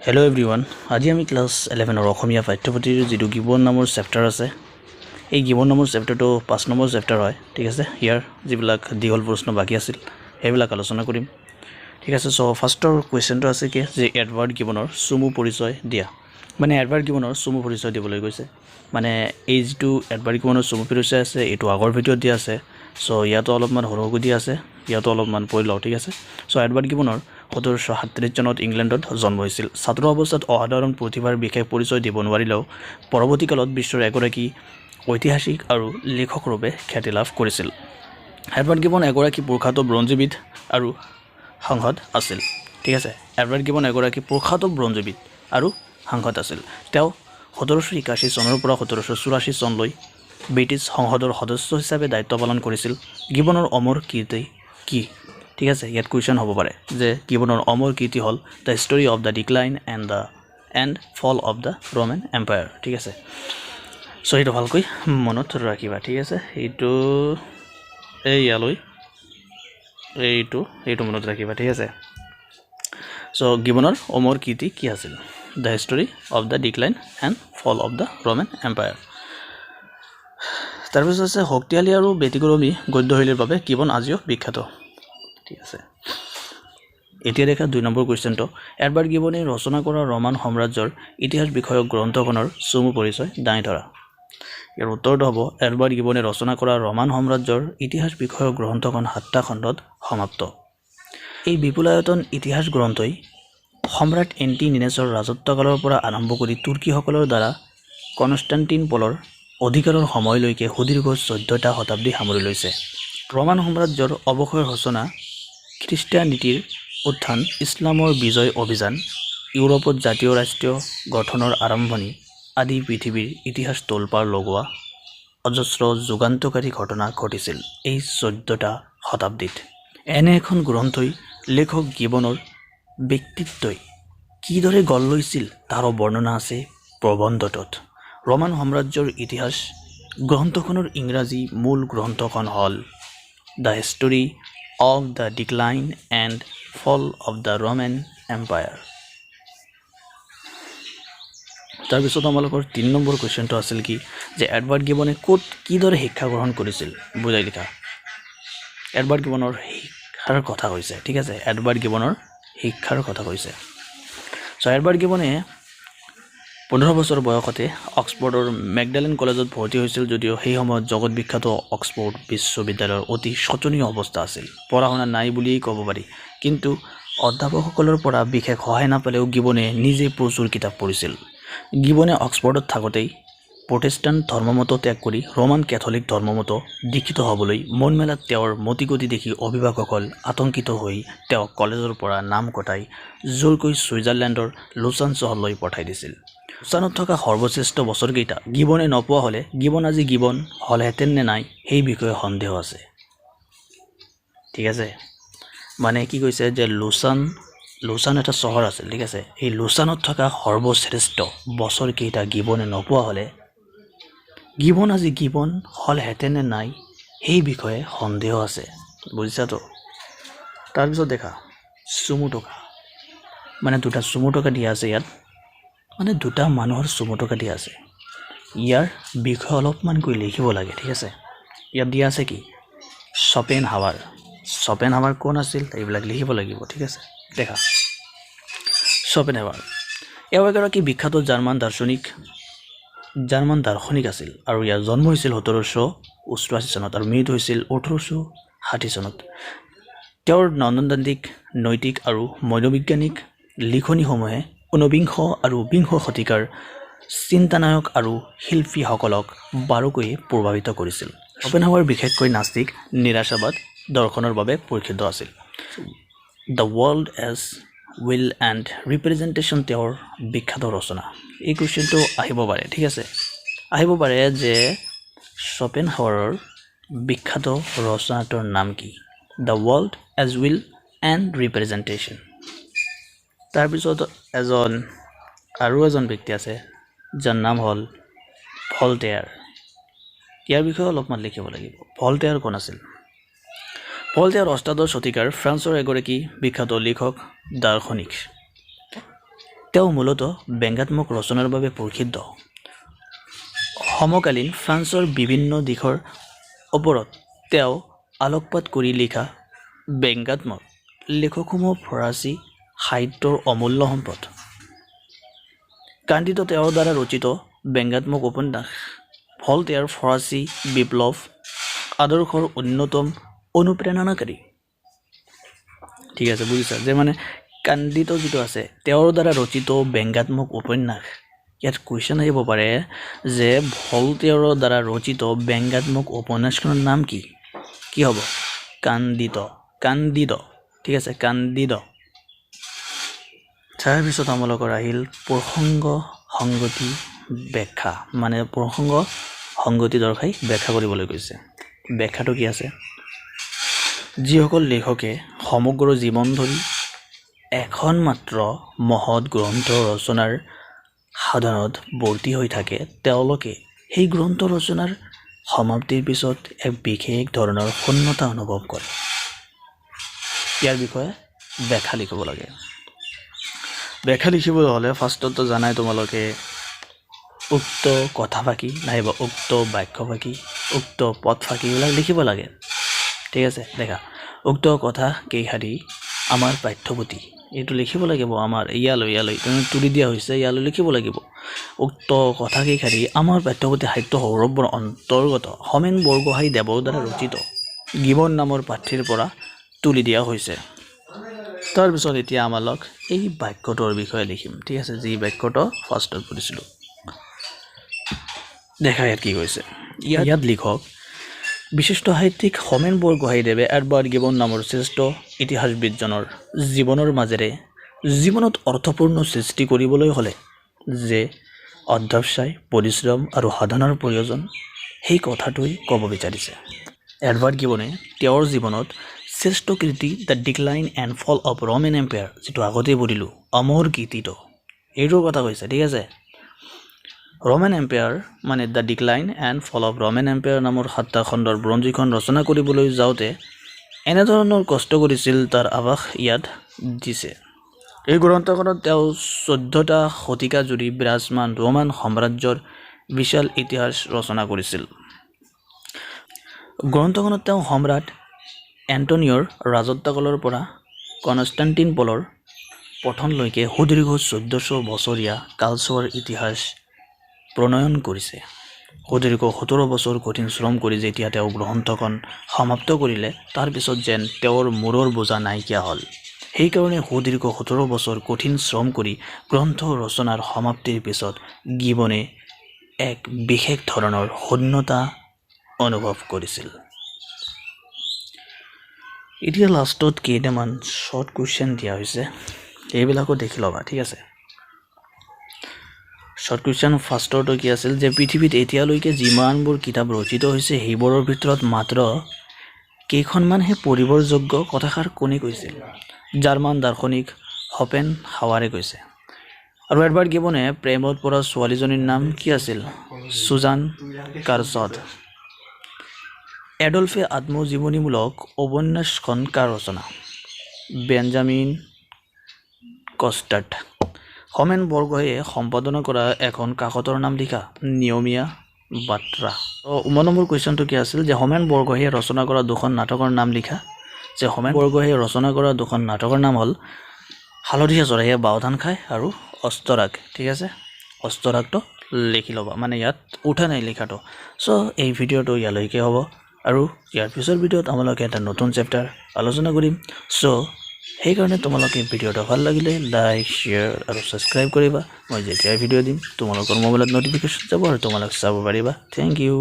Hello' everyone, আজি আমি class 11ৰ অসমীয়া পাঠ্যপুথিৰ যিটো গিবন নামৰ চেপ্টাৰ আছে, এই গিবন নামৰ চেপ্টাৰটো 5 নম্বৰ চেপ্টাৰ হয়, ঠিক আছে। ইয়াৰ যিবিলাক দীঘল প্ৰশ্ন বাকী আছিল, সেইবিলাক আলোচনা কৰিম, ঠিক আছে। চ' ফাৰ্ষ্টৰ কুৱেশ্যনটো আছে কি যে এডৱাৰ্ড গিবনৰ চমু পৰিচয় দিয়া। মানে এডৱাৰ্ড গিবনৰ চমু পৰিচয় দিবলৈ কৈছে। মানে এই যিটো এডৱাৰ্ড গিবনৰ চমু পৰিচয় আছে, এইটো আগৰ ভিডিঅ'ত দিয়া আছে। চ' ইয়াতো অলপমান সৰুকৈ দিয়া আছে, ইয়াতো অলপমান পঢ়ি লওঁ, ঠিক আছে। চ' এডৱাৰ্ড গিবনৰ 1737 চনত ইংলেণ্ডত জন্ম হৈছিল। ছাত্ৰ অৱস্থাত অসাধাৰণ প্ৰতিভাৰ বিশেষ পৰিচয় দিব নোৱাৰিলেও পৰৱৰ্তীকালত বিশ্বৰ এগৰাকী ঐতিহাসিক আৰু লেখকৰূপে খ্যাতি লাভ কৰিছিল। এডৱাৰ্ড গিবন এগৰাকী প্ৰখ্যাত বুৰঞ্জীবিদ আৰু সাংসদ আছিল, ঠিক আছে। এডৱাৰ্ড গিবন এগৰাকী প্ৰখ্যাত বুৰঞ্জীবিদ আৰু সাংসদ আছিল। তেওঁ 1781 চনৰ পৰা 1784 চনলৈ ব্ৰিটিছ সংসদৰ সদস্য হিচাপে দায়িত্ব পালন কৰিছিল। গিবনৰ অমৰ কীৰ্তি কি? ঠিক আছে, ইয়াত কুৱেশ্যন হ'ব পাৰে যে গিবনৰ অমৰ কীৰ্তি হ'ল The Story of the Decline and Fall of the Roman Empire, ঠিক আছে। চ' সেইটো ভালকৈ মনত ৰাখিবা, ঠিক আছে। এইটো এই ইয়ালৈ এইটো মনত ৰাখিবা, ঠিক আছে। চ' গিবনৰ অমৰ কীৰ্তি কি আছিল? The Story of the Decline and Fall of the Roman Empire। তাৰপিছত আছে, শক্তিশালী আৰু ব্যতিক্ৰমী গদ্যশৈলীৰ বাবে গিবন আজিও বিখ্যাত, ঠিক আছে। এতিয়া দেখা 2 নম্বৰ কুৱেশ্যনটো। এডৱাৰ্ড গিবনে ৰচনা কৰা ৰোমান সাম্ৰাজ্যৰ ইতিহাস বিষয়ক গ্ৰন্থখনৰ চমু পৰিচয় দাঙি ধৰা। ইয়াৰ উত্তৰটো হ'ব, এডৱাৰ্ড গিবনে ৰচনা কৰা ৰোমান সাম্ৰাজ্যৰ ইতিহাস বিষয়ক গ্ৰন্থখন সাতটা খণ্ডত সমাপ্ত। এই বিপুলায়তন ইতিহাস গ্ৰন্থই সম্ৰাট এণ্টিনিনাছৰ ৰাজত্বকালৰ পৰা আৰম্ভ কৰি তুৰ্কীসকলৰ দ্বাৰা কনষ্টাণ্টিনপলৰ অধিকাৰৰ সময়লৈকে সুদীৰ্ঘ 14টা শতাব্দী সামৰি লৈছে। ৰোমান সাম্ৰাজ্যৰ অৱক্ষয়ৰ সূচনা, খ্ৰীষ্টানীটিৰ উত্থান, ইছলামৰ বিজয় অভিযান, ইউৰোপত জাতীয় ৰাষ্ট্ৰীয় গঠনৰ আৰম্ভণি আদি পৃথিৱীৰ ইতিহাস তোলপাৰ লগোৱা অজস্ৰ যুগান্তকাৰী ঘটনা ঘটিছিল এই 14টা শতাব্দীত। এনে এখন গ্ৰন্থই লেখক গিবনৰ ব্যক্তিত্বই কিদৰে গঢ় লৈছিল, তাৰো বৰ্ণনা আছে প্ৰবন্ধটোত। ৰোমান সাম্ৰাজ্যৰ ইতিহাস গ্ৰন্থখনৰ ইংৰাজী মূল গ্ৰন্থখন হ'ল The History of the Decline and Fall of the Roman Empire। তাৰপিছত আমালোকৰ 3 নম্বৰ কুৱেশ্যনটো আছিল কি যে এডৱাৰ্ড গিবনে ক'ত কিদৰে শিক্ষা গ্ৰহণ কৰিছিল, বুজাই লিখা। এডৱাৰ্ড গিবনৰ শিক্ষাৰ কথা কৈছে, ঠিক আছে। এডৱাৰ্ড গিবনৰ শিক্ষাৰ কথা কৈছে। চ' এডৱাৰ্ড গিবনে 15 বছৰ বয়সতে অক্সফৰ্ডৰ মেগডালেন কলেজত ভৰ্তি হৈছিল যদিও সেই সময়ত জগত বিখ্যাত অক্সফৰ্ড বিশ্ববিদ্যালয়ৰ অতি শোচনীয় অৱস্থা আছিল। পঢ়া শুনা নাই বুলিয়েই ক'ব পাৰি। কিন্তু অধ্যাপকসকলৰ পৰা বিশেষ সহায় নাপালেও গিবনে নিজে প্ৰচুৰ কিতাপ পঢ়িছিল। গিবনে অক্সফৰ্ডত থাকোঁতেই প্ৰটেষ্টাণ্ট ধৰ্মমত ত্যাগ কৰি ৰোমান কেথলিক ধৰ্মমত দীক্ষিত হ'বলৈ মন মেলাত তেওঁৰ মতিগতি দেখি অভিভাৱকসকল আতংকিত হৈ তেওঁক কলেজৰ পৰা নাম কটাই জোৰকৈ ছুইজাৰলেণ্ডৰ লোচান চহৰলৈ পঠাই দিছিল। লোচানত থকা সৰ্বশ্ৰেষ্ঠ বছৰকেইটা গিবনে নোপোৱা হ'লে গিবন আজি গিবন হ'লহেঁতেন নে নাই, সেই বিষয়ে সন্দেহ আছে, ঠিক আছে। মানে কি কৈছে যে লোচান এটা চহৰ আছিল, ঠিক আছে। এই লোচানত থকা সৰ্বশ্ৰেষ্ঠ বছৰকেইটা গিবনে নোপোৱা হ'লে গিবন আজি গিবন হ'লহেঁতেন নে নাই, সেই বিষয়ে সন্দেহ আছে, বুজিছাতো? তাৰপিছত দেখা চমু টোকা। মানে দুটা চমু টোকা দিয়া আছে ইয়াত, মানে দুটা মানুহৰ চমু টোকা দিয়া আছে। ইয়াৰ বিষয়ে অলপমানকৈ লিখিব লাগে, ঠিক আছে। ইয়াত দিয়া আছে কি, শ্বপেন হাৱাৰ। শ্বপেন হাৱাৰ কোন আছিল, এইবিলাক লিখিব লাগিব, ঠিক আছে। দেখা শ্বপেন হাৱাৰ এওঁ এগৰাকী বিখ্যাত জাৰ্মান দাৰ্শনিক আছিল আৰু ইয়াৰ জন্ম হৈছিল 1788 চনত আৰু মৃত্যু হৈছিল 1860 চনত। তেওঁৰ নন্দনতান্ত্ৰিক, নৈতিক আৰু মনোবৈজ্ঞানিক লিখনিসমূহে ঊনবিংশ আৰু বিংশ শতিকাৰ চিন্তানায়ক আৰু শিল্পীসকলক বাৰুকৈয়ে প্ৰভাৱিত কৰিছিল। শ্বপেনহাৱাৰ বিশেষকৈ নাস্তিক নিৰাশাবাদ দৰ্শনৰ বাবে প্ৰসিদ্ধ আছিল। The World as Will and Representation তেওঁৰ বিখ্যাত ৰচনা। এই কুৱেশ্যনটো আহিব পাৰে, ঠিক আছে। আহিব পাৰে যে শ্বপেনহাৱাৰৰ বিখ্যাত ৰচনাটোৰ নাম কি? The World as Will and Representation। তাৰপিছত আৰু এজন ব্যক্তি আছে, যাৰ নাম হ'ল ভলটেয়াৰ। ইয়াৰ বিষয়ে অলপমান লিখিব লাগিব। ভলটেয়াৰ কোন আছিল? ভলটেয়াৰ অষ্টাদশ শতিকাৰ ফ্ৰান্সৰ এগৰাকী বিখ্যাত লিখক, দাৰ্শনিক। তেওঁ মূলতঃ ব্যংগাত্মক ৰচনাৰ বাবে প্ৰসিদ্ধ। সমকালীন ফ্ৰান্সৰ বিভিন্ন দিশৰ ওপৰত তেওঁ আলোকপাত কৰি লিখা ব্যংগাত্মক লেখসমূহ ফৰাচী সাহিত্যৰ অমূল্য সম্পদ। কান্দিদ তেওঁৰ দ্বাৰা ৰচিত ব্যংগাত্মক উপন্যাস ভলটেয়াৰ ফৰাচী বিপ্লৱ আদৰ্শৰ অন্যতম অনুপ্ৰেৰণাকাৰী। ঠিক আছে, বুজিছা যে মানে কান্দিদ যিটো আছে, তেওঁৰ দ্বাৰা ৰচিত ব্যংগাত্মক উপন্যাস, ইয়াত কুৱেশ্যন আহিব পাৰে যে ভলটেয়াৰৰ দ্বাৰা ৰচিত ব্যংগাত্মক উপন্যাসখনৰ নাম কি? কি হ'ব? কান্দিদ, কান্দিদ। ঠিক আছে, কান্দিদ। তাৰপিছত আমালোকৰ আহিল প্ৰসংগ সংগতি ব্যাখ্যা, মানে প্ৰসংগ সংগতি দৰ্শাই ব্যাখ্যা কৰিবলৈ কৈছে। ব্যাখ্যাটো কি আছে? যিসকল লেখকে সমগ্ৰ জীৱন ধৰি এখন মাত্ৰ মহৎ গ্ৰন্থ ৰচনাৰ সাধনত ব্ৰতী হৈ থাকে, তেওঁলোকে সেই গ্ৰন্থ ৰচনাৰ সমাপ্তিৰ পিছত এক বিশেষ ধৰণৰ শূন্যতা অনুভৱ কৰে। ইয়াৰ বিষয়ে ব্যাখ্যা লিখিব লাগে। ব্যাখ্যা লিখিবলৈ হ'লে ফাৰ্ষ্টততো জানাই তোমালোকে, উক্ত কথাফাঁকি নাইবা উক্ত বাক্যফাঁকি, উক্ত পদফাঁকি, এইবিলাক লিখিব লাগে। ঠিক আছে, দেখা, উক্ত কথা কেইশাৰী আমাৰ পাঠ্যপুথি, এইটো লিখিব লাগিব। আমাৰ ইয়ালৈ তুলি দিয়া হৈছে, ইয়ালৈ লিখিব লাগিব। উক্ত কথা কেইশাৰী আমাৰ পাঠ্যপুথি সাহিত্য সৌৰভৰ অন্তৰ্গত হোমেন বৰগোহাঁই দেৱৰ দ্বাৰা ৰচিত গিবন নামৰ পাঠটিৰ পৰা তুলি দিয়া হৈছে। তাৰপিছত এতিয়া আমালোক এই বাক্যটোৰ বিষয়ে লিখিম। ঠিক আছে, যি বাক্যটো ফাৰ্ষ্টত পঢ়িছিলোঁ। দেখা, ইয়াত কি কৈছে? ইয়াত লিখক, বিশিষ্ট সাহিত্যিক হোমেন বৰগোহাঁইদেৱে এডৱাৰ্ড গিবন নামৰ শ্ৰেষ্ঠ ইতিহাসবিদজনৰ জীৱনৰ মাজেৰে জীৱনত অৰ্থপূৰ্ণ সৃষ্টি কৰিবলৈ হ'লে যে অধ্যৱসায়, পৰিশ্ৰম আৰু সাধনাৰ প্ৰয়োজন, সেই কথাটোৱেই ক'ব বিচাৰিছে। এডৱাৰ্ড গিবনে তেওঁৰ জীৱনত শ্ৰেষ্ঠ কীৰ্তি The Decline and Fall of Roman Empire, যিটো আগতেই পঢ়িলোঁ, অমৰ কীৰ্তিটো, এইটোৰ কথা কৈছে। ঠিক আছে, ৰোমান এম্পায়াৰ মানে The Decline and Fall of Roman Empire নামৰ সাতটা খণ্ডৰ বুৰঞ্জীখন ৰচনা কৰিবলৈ যাওঁতে এনেধৰণৰ কষ্ট কৰিছিল, তাৰ আভাস ইয়াত দিছে। এই গ্ৰন্থখনত তেওঁ 14টা শতিকা জুৰি বিৰাজমান ৰোমান সাম্ৰাজ্যৰ বিশাল ইতিহাস ৰচনা কৰিছিল। গ্ৰন্থখনত তেওঁ সম্ৰাট এণ্টনিয়ৰ ৰাজত্বকালৰ পৰা কনষ্টাণ্টিনপলৰ পতনলৈকে সুদীৰ্ঘ 1400 বছৰীয়া কালছোৱাৰ ইতিহাস প্ৰণয়ন কৰিছে। সুদীৰ্ঘ 17 বছৰ কঠিন শ্ৰম কৰি যেতিয়া তেওঁ গ্ৰন্থখন সমাপ্ত কৰিলে, তাৰপিছত যেন তেওঁৰ মূৰৰ বোজা নাইকিয়া হ'ল। সেইকাৰণে সুদীৰ্ঘ 17 বছৰ কঠিন শ্ৰম কৰি গ্ৰন্থ ৰচনাৰ সমাপ্তিৰ পিছত গিবনে এক বিশেষ ধৰণৰ শূন্যতা অনুভৱ কৰিছিল। এতিয়া লাষ্টত কেইটামান শ্বৰ্ট কুৱেশ্যন দিয়া হৈছে, এইবিলাকো দেখি ল'বা। ঠিক আছে, শ্বৰ্ট কুৱেশ্যন ফাৰ্ষ্টৰটো কি আছিল যে পৃথিৱীত এতিয়ালৈকে যিমানবোৰ কিতাপ ৰচিত হৈছে, সেইবোৰৰ ভিতৰত মাত্ৰ কেইখনমানহে পঢ়িবৰ যোগ্য, কথাষাৰ কোনে কৈছিল? জাৰ্মান দাৰ্শনিক হপেন হাৱাৰে কৈছে। আৰু এডৱাৰ্ড গিবনে প্ৰেমত পৰা ছোৱালীজনীৰ নাম কি আছিল? সুজান কাৰ্চড। এডলফে আত্মজীৱনীমূলক উপন্যাসখন কাৰ ৰচনা? বেঞ্জামিন কষ্টাৰ্ড। হোমেন বৰগোহাঁইয়ে সম্পাদনা কৰা এখন কাকতৰ নাম লিখা। নিয়মীয়া বাৰ্তা। 9 নম্বৰ কুৱেশ্যনটো কি আছিল যে হোমেন বৰগোহাঁইয়ে ৰচনা কৰা দুখন নাটকৰ নাম লিখা। যে হোমেন বৰগোহাঁইয়ে ৰচনা কৰা দুখন নাটকৰ নাম হ'ল হালধীয়া চৰাইয়ে বাওধান খায় আৰু অস্তৰাগ। ঠিক আছে, অস্তৰাগটো লিখি ল'বা, মানে ইয়াত উঠা নাই লিখাটো। চ' এই ভিডিঅ'টো ইয়ালৈকে হ'ব আৰু ইয়াৰ পিছৰ ভিডিঅ'ত আমালোকে এটা নতুন চেপ্টাৰ আলোচনা কৰিম। চ' সেইকাৰণে তোমালোকে ভিডিঅ'টো ভাল লাগিলে লাইক, শ্বেয়াৰ আৰু ছাবস্ক্ৰাইব কৰিবা। মই যেতিয়াই ভিডিঅ' দিম, তোমালোকৰ মোবাইলত ন'টিফিকেশ্যন যাব আৰু তোমালোক চাব পাৰিবা। Thank U.